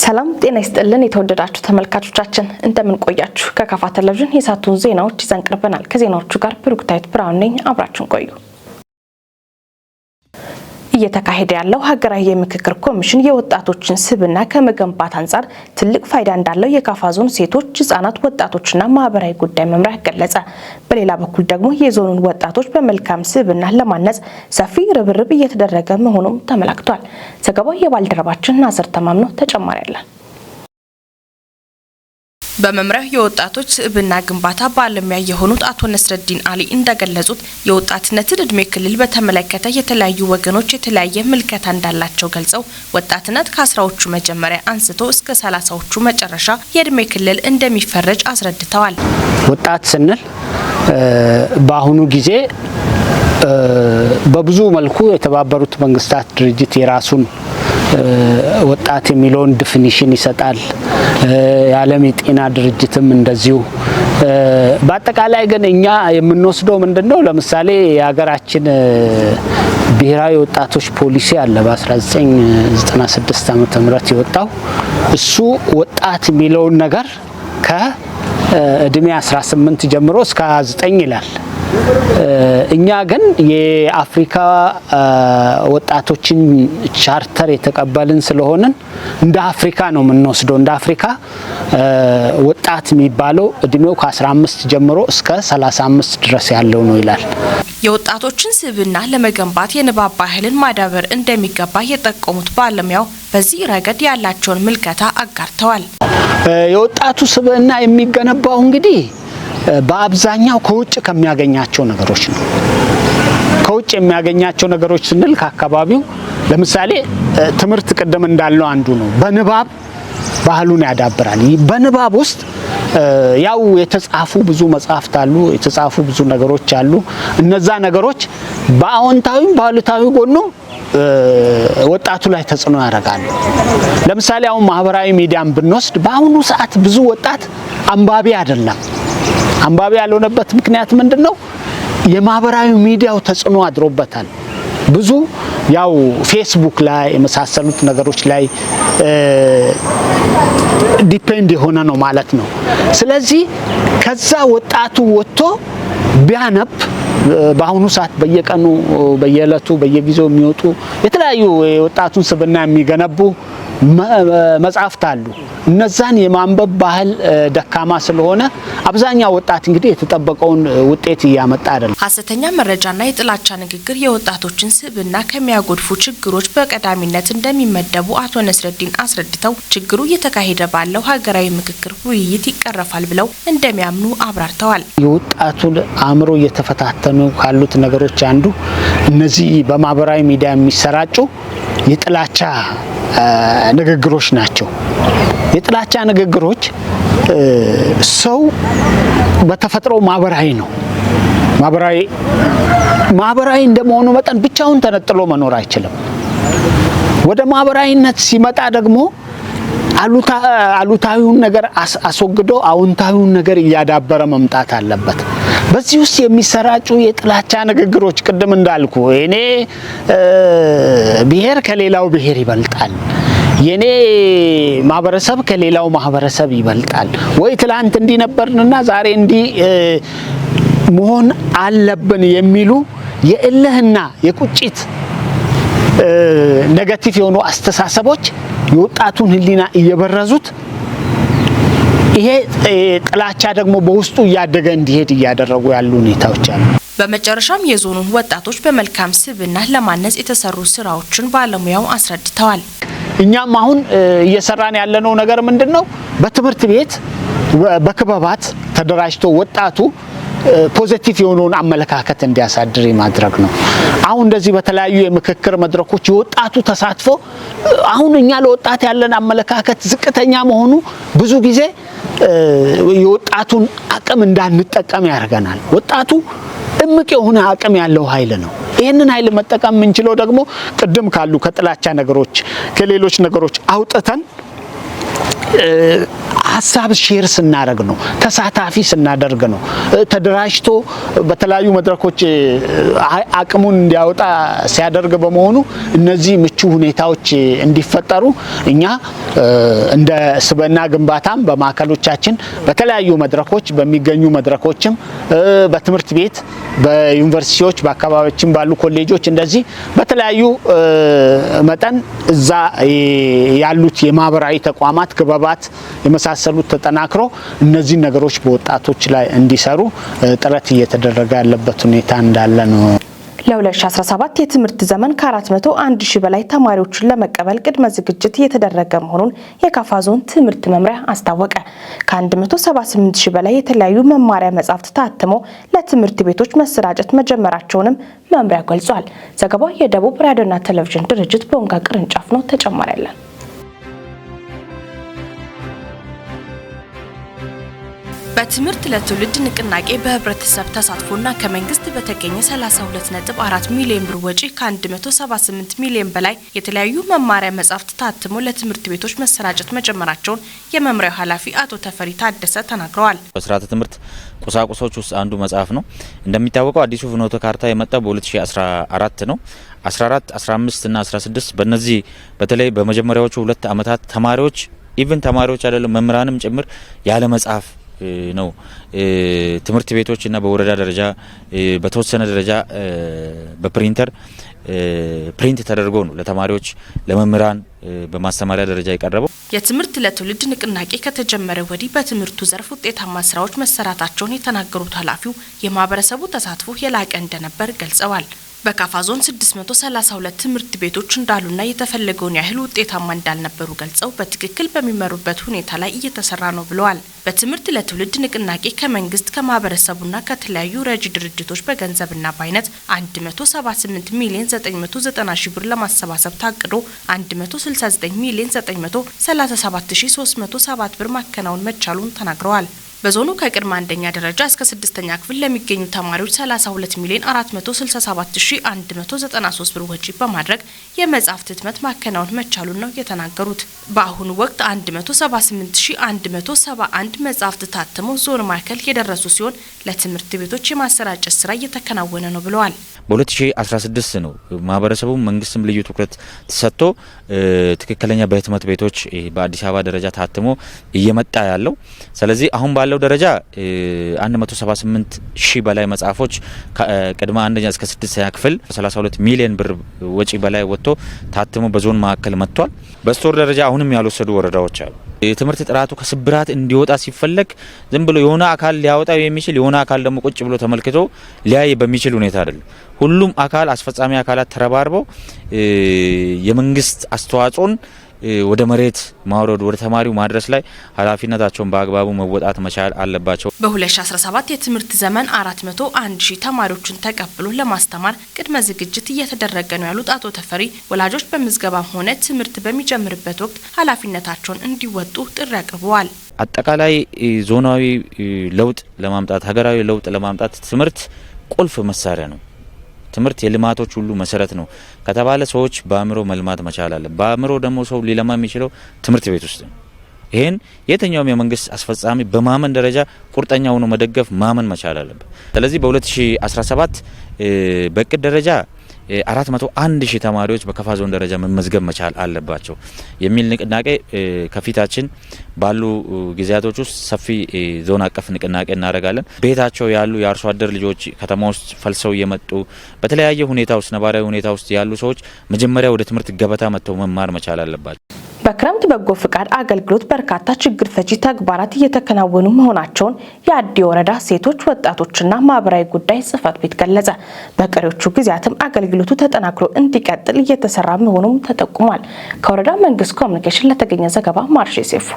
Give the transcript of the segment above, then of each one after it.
ሰላም ጤና ይስጥልን። የተወደዳችሁ ተመልካቾቻችን፣ እንደምን ቆያችሁ? ከካፋ ቴሌቪዥን የሰዓቱን ዜናዎች ይዘን ቀርበናል። ከዜናዎቹ ጋር ብሩክታዊት ብርሃኑ ነኝ። አብራችሁን ቆዩ። እየተካሄደ ያለው ሀገራዊ የምክክር ኮሚሽን የወጣቶችን ስብዕና ከመገንባት አንጻር ትልቅ ፋይዳ እንዳለው የካፋ ዞን ሴቶች፣ ህጻናት፣ ወጣቶችና ማህበራዊ ጉዳይ መምሪያ ገለጸ። በሌላ በኩል ደግሞ የዞኑን ወጣቶች በመልካም ስብዕና ለማነጽ ሰፊ ርብርብ እየተደረገ መሆኑም ተመላክቷል። ዘገባው የባልደረባችን ናስር ተማምኖ ተጨማሪ አለን። በመምሪያው የወጣቶች ስብዕና ግንባታ ባለሙያ የሆኑት አቶ ነስረዲን አሊ እንደገለጹት፣ የወጣትነትን እድሜ ክልል በተመለከተ የተለያዩ ወገኖች የተለያየ ምልከታ እንዳላቸው ገልጸው፣ ወጣትነት ከ10ዎቹ መጀመሪያ አንስቶ እስከ 30ዎቹ መጨረሻ የእድሜ ክልል እንደሚፈረጅ አስረድተዋል። ወጣት ስንል በአሁኑ ጊዜ በብዙ መልኩ የተባበሩት መንግስታት ድርጅት የራሱን ወጣት የሚለውን definition ይሰጣል። የዓለም የጤና ድርጅትም እንደዚሁ። በአጠቃላይ ግን እኛ የምንወስደው ምንድን ነው? ለምሳሌ የሀገራችን ብሔራዊ ወጣቶች ፖሊሲ አለ፣ በ1996 ዓ.ም. የወጣው። እሱ ወጣት የሚለውን ነገር ከእድሜ 18 ጀምሮ እስከ 29 ይላል። እኛ ግን የአፍሪካ ወጣቶችን ቻርተር የተቀበልን ስለሆንን እንደ አፍሪካ ነው የምንወስደው። እንደ አፍሪካ ወጣት የሚባለው እድሜው ከ15 ጀምሮ እስከ 35 ድረስ ያለው ነው ይላል። የወጣቶችን ስብዕና ለመገንባት የንባብ ባህልን ማዳበር እንደሚገባ የጠቆሙት ባለሙያው በዚህ ረገድ ያላቸውን ምልከታ አጋርተዋል። የወጣቱ ስብዕና የሚገነባው እንግዲህ በአብዛኛው ከውጭ ከሚያገኛቸው ነገሮች ነው። ከውጭ የሚያገኛቸው ነገሮች ስንል ከአካባቢው፣ ለምሳሌ ትምህርት ቅድም እንዳልነው አንዱ ነው። በንባብ ባህሉን ያዳብራል። በንባብ ውስጥ ያው የተጻፉ ብዙ መጽሐፍት አሉ፣ የተጻፉ ብዙ ነገሮች አሉ። እነዛ ነገሮች በአዎንታዊም በአሉታዊ ጎኑ ወጣቱ ላይ ተጽዕኖ ያደርጋሉ። ለምሳሌ አሁን ማህበራዊ ሚዲያን ብንወስድ በአሁኑ ሰዓት ብዙ ወጣት አንባቢ አይደለም። አንባቢ ያልሆነበት ምክንያት ምንድን ነው? የማህበራዊ ሚዲያው ተጽዕኖ አድሮበታል። ብዙ ያው ፌስቡክ ላይ የመሳሰሉት ነገሮች ላይ depend የሆነ ነው ማለት ነው። ስለዚህ ከዛ ወጣቱ ወጥቶ ቢያነብ፣ በአሁኑ ሰዓት በየቀኑ፣ በየዕለቱ፣ በየጊዜው የሚወጡ የተለያዩ የወጣቱን ስብዕና የሚገነቡ መጽሐፍት አሉ። እነዛን የማንበብ ባህል ደካማ ስለሆነ አብዛኛው ወጣት እንግዲህ የተጠበቀውን ውጤት እያመጣ አይደለም። ሀሰተኛ መረጃና የጥላቻ ንግግር የወጣቶችን ስብዕና ከሚያጎድፉ ችግሮች በቀዳሚነት እንደሚመደቡ አቶ ነስረዲን አስረድተው፣ ችግሩ እየተካሄደ ባለው ሀገራዊ ምክክር ውይይት ይቀረፋል ብለው እንደሚያምኑ አብራርተዋል። የወጣቱን አእምሮ እየተፈታተኑ ካሉት ነገሮች አንዱ እነዚህ በማህበራዊ ሚዲያ የሚሰራጩ የጥላቻ ንግግሮች ናቸው። የጥላቻ ንግግሮች፣ ሰው በተፈጥሮ ማህበራዊ ነው። ማህበራዊ እንደመሆኑ መጠን ብቻውን ተነጥሎ መኖር አይችልም። ወደ ማህበራዊነት ሲመጣ ደግሞ አሉታዊውን ነገር አስወግዶ አዎንታዊውን ነገር እያዳበረ መምጣት አለበት። በዚህ ውስጥ የሚሰራጩ የጥላቻ ንግግሮች፣ ቅድም እንዳልኩ የኔ ብሔር ከሌላው ብሔር ይበልጣል፣ የኔ ማህበረሰብ ከሌላው ማህበረሰብ ይበልጣል፣ ወይ ትላንት እንዲህ ነበርንና ዛሬ እንዲህ መሆን አለብን የሚሉ የእልህና የቁጭት negative የሆኑ አስተሳሰቦች የወጣቱን ሕሊና እየበረዙት፣ ይሄ ጥላቻ ደግሞ በውስጡ እያደገ እንዲሄድ እያደረጉ ያሉ ሁኔታዎች አሉ። በመጨረሻም የዞኑን ወጣቶች በመልካም ስብዕና ለማነጽ የተሰሩ ስራዎችን ባለሙያው አስረድተዋል። እኛም አሁን እየሰራን ያለነው ነገር ምንድን ነው? በትምህርት ቤት በክበባት ተደራጅቶ ወጣቱ positive የሆነውን አመለካከት እንዲያሳድር ማድረግ ነው። አሁን እንደዚህ በተለያዩ የምክክር መድረኮች የወጣቱ ተሳትፎ፣ አሁን እኛ ለወጣት ያለን አመለካከት ዝቅተኛ መሆኑ ብዙ ጊዜ የወጣቱን አቅም እንዳንጠቀም ያደርገናል። ወጣቱ እምቅ የሆነ አቅም ያለው ኃይል ነው። ይህንን ኃይል መጠቀም የምንችለው ደግሞ ቅድም ካሉ ከጥላቻ ነገሮች፣ ከሌሎች ነገሮች አውጥተን ሀሳብ share ስናደርግ ነው፣ ተሳታፊ ስናደርግ ነው። ተደራጅቶ በተለያዩ መድረኮች አቅሙን እንዲያወጣ ሲያደርግ በመሆኑ እነዚህ ምቹ ሁኔታዎች እንዲፈጠሩ እኛ እንደ ስብዕና ግንባታም በማዕከሎቻችን በተለያዩ መድረኮች በሚገኙ መድረኮችም በትምህርት ቤት፣ በዩኒቨርሲቲዎች፣ በአካባቢዎችም ባሉ ኮሌጆች እንደዚህ በተለያዩ መጠን እዛ ያሉት የማህበራዊ ተቋማት ክበባት የመሳሰሉት ተጠናክሮ እነዚህን ነገሮች በወጣቶች ላይ እንዲሰሩ ጥረት እየተደረገ ያለበት ሁኔታ እንዳለ ነው። ለ2017 የትምህርት ዘመን ከ401 ሺህ በላይ ተማሪዎችን ለመቀበል ቅድመ ዝግጅት እየተደረገ መሆኑን የካፋ ዞን ትምህርት መምሪያ አስታወቀ። ከ178 ሺህ በላይ የተለያዩ መማሪያ መጻሕፍት ታትመው ለትምህርት ቤቶች መሰራጨት መጀመራቸውንም መምሪያው ገልጿል። ዘገባው የደቡብ ራዲዮና ቴሌቪዥን ድርጅት ቦንጋ ቅርንጫፍ ነው። ተጨማሪ አለን። በትምህርት ለትውልድ ንቅናቄ በህብረተሰብ ተሳትፎና ከመንግስት በተገኘ 32.4 ሚሊዮን ብር ወጪ ከ178 ሚሊዮን በላይ የተለያዩ መማሪያ መጻሕፍት ታትሞ ለትምህርት ቤቶች መሰራጨት መጀመራቸውን የመምሪያው ኃላፊ አቶ ተፈሪ ታደሰ ተናግረዋል። በስርዓተ ትምህርት ቁሳቁሶች ውስጥ አንዱ መጽሐፍ ነው። እንደሚታወቀው አዲሱ ፍኖተ ካርታ የመጣው በ2014 ነው። 14፣ 15 እና 16 በእነዚህ በተለይ በመጀመሪያዎቹ 2 ዓመታት ተማሪዎች even ተማሪዎች አይደለም መምህራንም ጭምር ያለ መጽሐፍ ነው ትምህርት ቤቶች እና በወረዳ ደረጃ በተወሰነ ደረጃ በ printer print ተደርጎ ነው ለተማሪዎች ለመምህራን በማስተማሪያ ደረጃ የቀረበው። የትምህርት ለትውልድ ንቅናቄ ከተጀመረ ወዲህ በትምህርቱ ዘርፍ ውጤታማ ስራዎች መሰራታቸውን የተናገሩት ኃላፊው የማህበረሰቡ ተሳትፎ የላቀ እንደነበር ገልጸዋል። በካፋ ዞን 632 ትምህርት ቤቶች እንዳሉና የተፈለገውን ያህል ውጤታማ እንዳልነበሩ ገልጸው በትክክል በሚመሩበት ሁኔታ ላይ እየተሰራ ነው ብለዋል። በትምህርት ለትውልድ ንቅናቄ ከመንግስት ከማህበረሰቡና ከተለያዩ ረጂ ድርጅቶች በገንዘብና በአይነት 178 ሚሊዮን 990 ሺህ ብር ለማሰባሰብ ታቅዶ 169 ሚሊዮን 937,307 ብር ማከናወን መቻሉን ተናግረዋል። በዞኑ ከቅድመ አንደኛ ደረጃ እስከ 6ኛ ክፍል ለሚገኙ ተማሪዎች 32 ሚሊዮን 467193 ብር ወጪ በማድረግ የመጻሕፍት ህትመት ማከናወን መቻሉን ነው የተናገሩት። በአሁኑ ወቅት 178171 መጻሕፍት ታትመው ዞን ማዕከል የደረሱ ሲሆን ለትምህርት ቤቶች የማሰራጨት ስራ እየተከናወነ ነው ብለዋል። በ2016 ነው ማህበረሰቡ መንግስትም ልዩ ትኩረት ተሰጥቶ ትክክለኛ በህትመት ቤቶች በአዲስ አበባ ደረጃ ታትሞ እየመጣ ያለው። ስለዚህ አሁን ባለው ደረጃ 178 ሺህ በላይ መጽሐፎች ቅድመ አንደኛ እስከ 6ኛ ክፍል 32 ሚሊዮን ብር ወጪ በላይ ወጥቶ ታትሞ በዞን ማዕከል መጥቷል። በ store ደረጃ አሁንም ያልወሰዱ ወረዳዎች አሉ። የትምህርት ጥራቱ ከስብራት እንዲወጣ ሲፈለግ ዝም ብሎ የሆነ አካል ሊያወጣው የሚችል የሆነ አካል ደግሞ ቁጭ ብሎ ተመልክቶ ሊያይ በሚችል ሁኔታ አይደለም። ሁሉም አካል አስፈጻሚ አካላት ተረባርበው የመንግስት አስተዋጽኦን ወደ መሬት ማውረድ ወደ ተማሪው ማድረስ ላይ ኃላፊነታቸውን በአግባቡ መወጣት መቻል አለባቸው። በ2017 የትምህርት ዘመን 401 ሺህ ተማሪዎችን ተቀብሎ ለማስተማር ቅድመ ዝግጅት እየተደረገ ነው ያሉት አቶ ተፈሪ ወላጆች በምዝገባም ሆነ ትምህርት በሚጀምርበት ወቅት ኃላፊነታቸውን እንዲወጡ ጥሪ አቅርበዋል። አጠቃላይ ዞናዊ ለውጥ ለማምጣት ሀገራዊ ለውጥ ለማምጣት ትምህርት ቁልፍ መሳሪያ ነው። ትምህርት የልማቶች ሁሉ መሰረት ነው ከተባለ ሰዎች በአእምሮ መልማት መቻል አለ። በአእምሮ ደግሞ ሰው ሊለማ የሚችለው ትምህርት ቤት ውስጥ ነው። ይህን የትኛውም የመንግስት አስፈጻሚ በማመን ደረጃ ቁርጠኛ ሆኖ መደገፍ ማመን መቻል አለበት። ስለዚህ በ2017 በእቅድ ደረጃ 401 ሺህ ተማሪዎች በከፋ ዞን ደረጃ መመዝገብ መቻል አለባቸው የሚል ንቅናቄ ከፊታችን ባሉ ጊዜያቶች ውስጥ ሰፊ ዞን አቀፍ ንቅናቄ እናደርጋለን። ቤታቸው ያሉ የአርሶ አደር ልጆች ከተማ ውስጥ ፈልሰው እየመጡ በተለያየ ሁኔታ ውስጥ ነባራዊ ሁኔታ ውስጥ ያሉ ሰዎች መጀመሪያ ወደ ትምህርት ገበታ መጥተው መማር መቻል አለባቸው። በክረምት በጎ ፍቃድ አገልግሎት በርካታ ችግር ፈቺ ተግባራት እየተከናወኑ መሆናቸውን የአዲ ወረዳ ሴቶች ወጣቶችና ማህበራዊ ጉዳይ ጽሕፈት ቤት ገለጸ። በቀሪዎቹ ጊዜያትም አገልግሎቱ ተጠናክሮ እንዲቀጥል እየተሰራ መሆኑም ተጠቁሟል። ከወረዳ መንግስት ኮሚኒኬሽን ለተገኘ ዘገባ ማርሼ ሴፉ።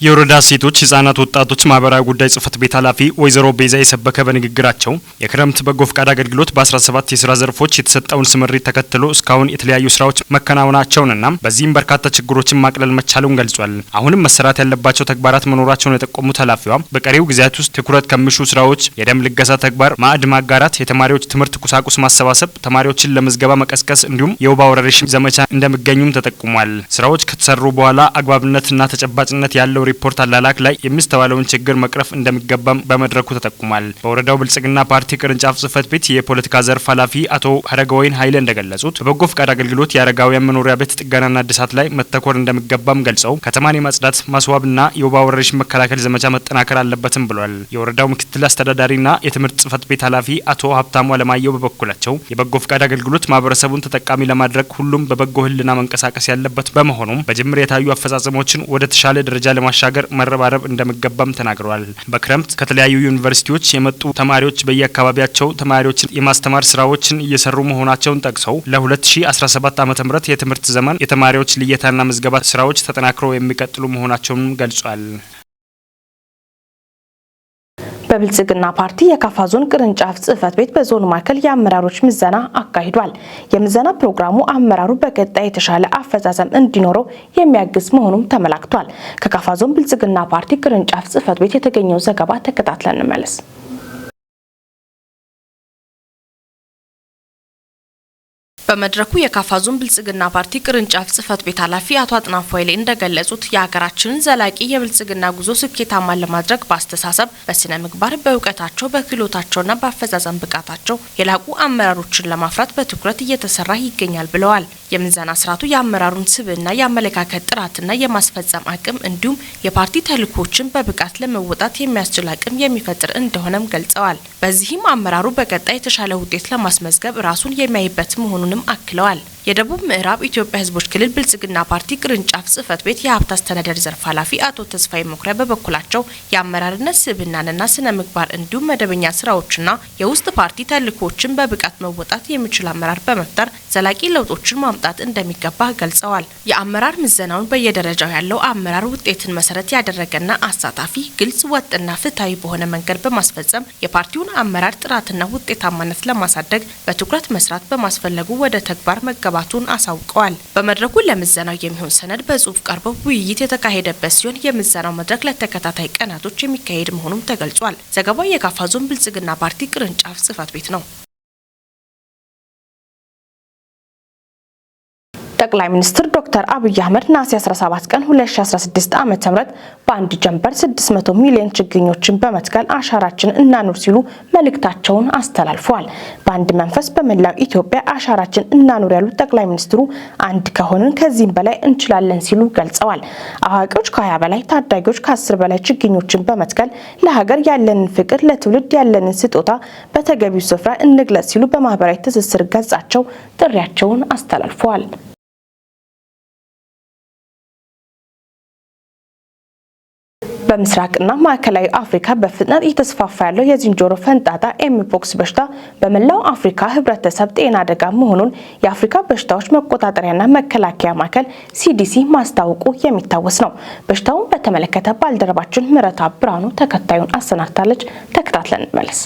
የወረዳ ሴቶች ህጻናት፣ ወጣቶች ማህበራዊ ጉዳይ ጽህፈት ቤት ኃላፊ ወይዘሮ ቤዛ የሰበከ በንግግራቸው የክረምት በጎ ፍቃድ አገልግሎት በ17 የስራ ዘርፎች የተሰጠውን ስምሪት ተከትሎ እስካሁን የተለያዩ ስራዎች መከናወናቸውንና በዚህም በርካታ ችግሮችን ማቅለል መቻሉን ገልጿል። አሁንም መሰራት ያለባቸው ተግባራት መኖራቸውን የጠቆሙት ኃላፊዋ በቀሪው ጊዜያት ውስጥ ትኩረት ከሚሹ ስራዎች የደም ልገሳ ተግባር፣ ማዕድ ማጋራት፣ የተማሪዎች ትምህርት ቁሳቁስ ማሰባሰብ፣ ተማሪዎችን ለምዝገባ መቀስቀስ እንዲሁም የወባ ወረርሽኝ ዘመቻ እንደሚገኙም ተጠቁሟል። ስራዎች ከተሰሩ በኋላ አግባብነትና ተጨባጭነት ያለው ሪፖርት አላላክ ላይ የሚስተዋለውን ችግር መቅረፍ እንደሚገባም በመድረኩ ተጠቁሟል። በወረዳው ብልጽግና ፓርቲ ቅርንጫፍ ጽህፈት ቤት የፖለቲካ ዘርፍ ኃላፊ አቶ ሀረገወይን ኃይለ እንደገለጹት በበጎ ፍቃድ አገልግሎት የአረጋውያን መኖሪያ ቤት ጥገናና እድሳት ላይ መተኮር እንደሚገባም ገልጸው ከተማን የማጽዳት፣ ማስዋብና የወባ ወረርሽኝ መከላከል ዘመቻ መጠናከር አለበትም ብሏል። የወረዳው ምክትል አስተዳዳሪና የትምህርት ጽህፈት ቤት ኃላፊ አቶ ሀብታሙ አለማየሁ በበኩላቸው የበጎ ፍቃድ አገልግሎት ማህበረሰቡን ተጠቃሚ ለማድረግ ሁሉም በበጎ ሕሊና መንቀሳቀስ ያለበት በመሆኑም በጅምር የታዩ አፈጻጸሞችን ወደ ተሻለ ደረጃ ለማሻገር መረባረብ እንደሚገባም ተናግረዋል። በክረምት ከተለያዩ ዩኒቨርሲቲዎች የመጡ ተማሪዎች በየአካባቢያቸው ተማሪዎችን የማስተማር ስራዎችን እየሰሩ መሆናቸውን ጠቅሰው ለ2017 ዓ.ም የትምህርት ዘመን የተማሪዎች ልየታና ምዝገባ ስራዎች ተጠናክረው የሚቀጥሉ መሆናቸውን ገልጿል። በብልጽግና ፓርቲ የካፋ ዞን ቅርንጫፍ ጽህፈት ቤት በዞኑ ማዕከል የአመራሮች ምዘና አካሂዷል። የምዘና ፕሮግራሙ አመራሩ በቀጣይ የተሻለ አፈጻጸም እንዲኖረው የሚያግዝ መሆኑም ተመላክቷል። ከካፋ ዞን ብልጽግና ፓርቲ ቅርንጫፍ ጽህፈት ቤት የተገኘው ዘገባ ተከታትለን እንመለስ። በመድረኩ የካፋ ዞን ብልጽግና ፓርቲ ቅርንጫፍ ጽህፈት ቤት ኃላፊ አቶ አጥናፉ ኃይሌ እንደገለጹት የሀገራችንን ዘላቂ የብልጽግና ጉዞ ስኬታማ ለማድረግ በአስተሳሰብ፣ በስነ ምግባር፣ በእውቀታቸው፣ በክህሎታቸውና በአፈጻጸም ብቃታቸው የላቁ አመራሮችን ለማፍራት በትኩረት እየተሰራ ይገኛል ብለዋል። የምዘና ስርዓቱ የአመራሩን ስብዕና፣ የአመለካከት ጥራትና የማስፈጸም አቅም እንዲሁም የፓርቲ ተልዕኮችን በብቃት ለመወጣት የሚያስችል አቅም የሚፈጥር እንደሆነም ገልጸዋል። በዚህም አመራሩ በቀጣይ የተሻለ ውጤት ለማስመዝገብ ራሱን የሚያይበት መሆኑንም አክለዋል። የደቡብ ምዕራብ ኢትዮጵያ ሕዝቦች ክልል ብልጽግና ፓርቲ ቅርንጫፍ ጽህፈት ቤት የሀብት አስተዳደር ዘርፍ ኃላፊ አቶ ተስፋዬ መኩሪያ በበኩላቸው የአመራርነት ስብዕናንና ስነ ምግባር እንዲሁም መደበኛ ስራዎችና የውስጥ ፓርቲ ተልዕኮችን በብቃት መወጣት የሚችል አመራር በመፍጠር ዘላቂ ለውጦችን ማምጣት እንደሚገባ ገልጸዋል። የአመራር ምዘናውን በየደረጃው ያለው አመራር ውጤትን መሰረት ያደረገና አሳታፊ፣ ግልጽ፣ ወጥና ፍትሐዊ በሆነ መንገድ በማስፈጸም የፓርቲውን አመራር ጥራትና ውጤታማነት ለማሳደግ በትኩረት መስራት በማስፈለጉ ወደ ተግባር መገባቱን አሳውቀዋል። በመድረኩ ለምዘናው የሚሆን ሰነድ በጽሁፍ ቀርቦ ውይይት የተካሄደበት ሲሆን የምዘናው መድረክ ለተከታታይ ቀናቶች የሚካሄድ መሆኑም ተገልጿል። ዘገባው የካፋ ዞን ብልጽግና ፓርቲ ቅርንጫፍ ጽህፈት ቤት ነው። ጠቅላይ ሚኒስትር ዶክተር አብይ አህመድ ነሐሴ 17 ቀን 2016 ዓ.ም በአንድ ጀንበር 600 ሚሊዮን ችግኞችን በመትከል አሻራችንን እናኑር ሲሉ መልእክታቸውን አስተላልፈዋል። በአንድ መንፈስ በመላው ኢትዮጵያ አሻራችን እናኑር ያሉት ጠቅላይ ሚኒስትሩ አንድ ከሆንን ከዚህም በላይ እንችላለን ሲሉ ገልጸዋል። አዋቂዎች ከ20 በላይ፣ ታዳጊዎች ከ10 በላይ ችግኞችን በመትከል ለሀገር ያለንን ፍቅር፣ ለትውልድ ያለንን ስጦታ በተገቢው ስፍራ እንግለጽ ሲሉ በማህበራዊ ትስስር ገጻቸው ጥሪያቸውን አስተላልፈዋል። በምስራቅና ማዕከላዊ አፍሪካ በፍጥነት እየተስፋፋ ያለው የዝንጀሮ ፈንጣጣ ኤምፖክስ በሽታ በመላው አፍሪካ ሕብረተሰብ ጤና አደጋ መሆኑን የአፍሪካ በሽታዎች መቆጣጠሪያና መከላከያ ማዕከል ሲዲሲ ማስታወቁ የሚታወስ ነው። በሽታውን በተመለከተ ባልደረባችን ምህረታ ብርሃኑ ተከታዩን አሰናድታለች። ተከታትለን እንመለስ።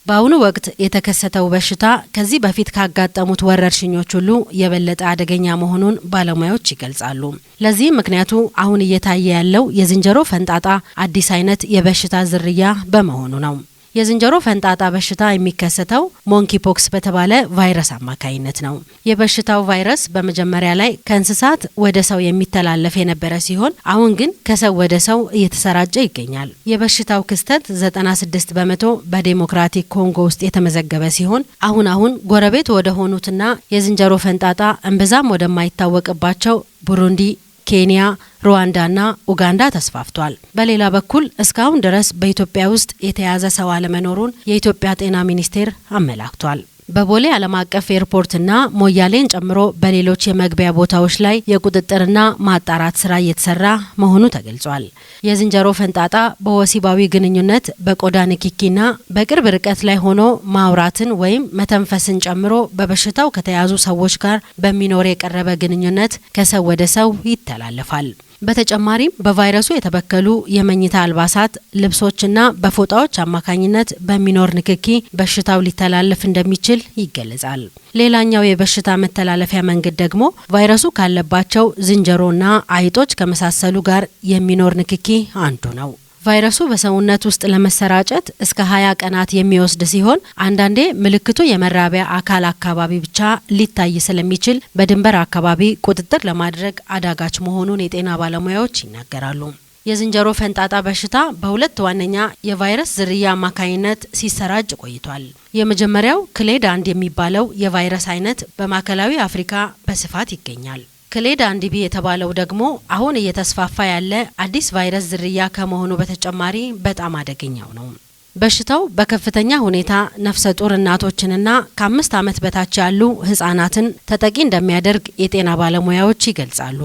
በአሁኑ ወቅት የተከሰተው በሽታ ከዚህ በፊት ካጋጠሙት ወረርሽኞች ሁሉ የበለጠ አደገኛ መሆኑን ባለሙያዎች ይገልጻሉ። ለዚህም ምክንያቱ አሁን እየታየ ያለው የዝንጀሮ ፈንጣጣ አዲስ አይነት የበሽታ ዝርያ በመሆኑ ነው። የዝንጀሮ ፈንጣጣ በሽታ የሚከሰተው monkeypox በተባለ ቫይረስ አማካይነት ነው። የበሽታው ቫይረስ በመጀመሪያ ላይ ከእንስሳት ወደ ሰው የሚተላለፍ የነበረ ሲሆን አሁን ግን ከሰው ወደ ሰው እየተሰራጨ ይገኛል። የበሽታው ክስተት 96% በዴሞክራቲክ ኮንጎ ውስጥ የተመዘገበ ሲሆን አሁን አሁን ጎረቤት ወደ ሆኑትና የዝንጀሮ ፈንጣጣ እምብዛም ወደማይታወቅባቸው ቡሩንዲ፣ ኬንያ፣ ሩዋንዳና ኡጋንዳ ተስፋፍቷል። በሌላ በኩል እስካሁን ድረስ በኢትዮጵያ ውስጥ የተያዘ ሰው አለመኖሩን የኢትዮጵያ ጤና ሚኒስቴር አመላክቷል። በቦሌ ዓለም አቀፍ ኤርፖርትና ሞያሌን ጨምሮ በሌሎች የመግቢያ ቦታዎች ላይ የቁጥጥርና ማጣራት ስራ እየተሰራ መሆኑ ተገልጿል። የዝንጀሮ ፈንጣጣ በወሲባዊ ግንኙነት፣ በቆዳ ንክኪና በቅርብ ርቀት ላይ ሆኖ ማውራትን ወይም መተንፈስን ጨምሮ በበሽታው ከተያዙ ሰዎች ጋር በሚኖር የቀረበ ግንኙነት ከሰው ወደ ሰው ይተላለፋል። በተጨማሪም በቫይረሱ የተበከሉ የመኝታ አልባሳት፣ ልብሶችና በፎጣዎች አማካኝነት በሚኖር ንክኪ በሽታው ሊተላለፍ እንደሚችል ይገለጻል። ሌላኛው የበሽታ መተላለፊያ መንገድ ደግሞ ቫይረሱ ካለባቸው ዝንጀሮና አይጦች ከመሳሰሉ ጋር የሚኖር ንክኪ አንዱ ነው። ቫይረሱ በሰውነት ውስጥ ለመሰራጨት እስከ 20 ቀናት የሚወስድ ሲሆን አንዳንዴ ምልክቱ የመራቢያ አካል አካባቢ ብቻ ሊታይ ስለሚችል በድንበር አካባቢ ቁጥጥር ለማድረግ አዳጋች መሆኑን የጤና ባለሙያዎች ይናገራሉ። የዝንጀሮ ፈንጣጣ በሽታ በሁለት ዋነኛ የቫይረስ ዝርያ አማካኝነት ሲሰራጭ ቆይቷል። የመጀመሪያው clade 1 የሚባለው የቫይረስ አይነት በማዕከላዊ አፍሪካ በስፋት ይገኛል። Clade 1b የተባለው ደግሞ አሁን እየተስፋፋ ያለ አዲስ ቫይረስ ዝርያ ከመሆኑ በተጨማሪ በጣም አደገኛው ነው። በሽታው በከፍተኛ ሁኔታ ነፍሰ ጡር እናቶችንና ከ5 ዓመት በታች ያሉ ህጻናትን ተጠቂ እንደሚያደርግ የጤና ባለሙያዎች ይገልጻሉ።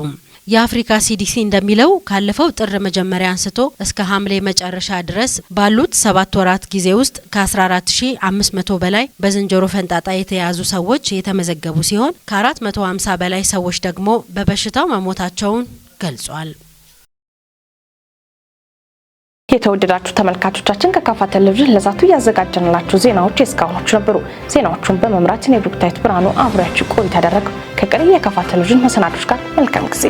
የአፍሪካ ሲዲሲ እንደሚለው ካለፈው ጥር መጀመሪያ አንስቶ እስከ ሐምሌ መጨረሻ ድረስ ባሉት 7 ወራት ጊዜ ውስጥ ከ14,500 በላይ በዝንጀሮ ፈንጣጣ የተያዙ ሰዎች የተመዘገቡ ሲሆን ከ450 በላይ ሰዎች ደግሞ በበሽታው መሞታቸውን ገልጿል። የተወደዳችሁ ተመልካቾቻችን፣ ከካፋ ቴሌቪዥን ለዛቱ ያዘጋጀንላችሁ ዜናዎች የእስካሁኖቹ ነበሩ። ዜናዎቹን በመምራት እኔ ብሩክታዊት ብርሃኑ አብሬያችሁ ቆይታ ያደረግኩ። ከቀሪ የካፋ ቴሌቪዥን መሰናዶች ጋር መልካም ጊዜ።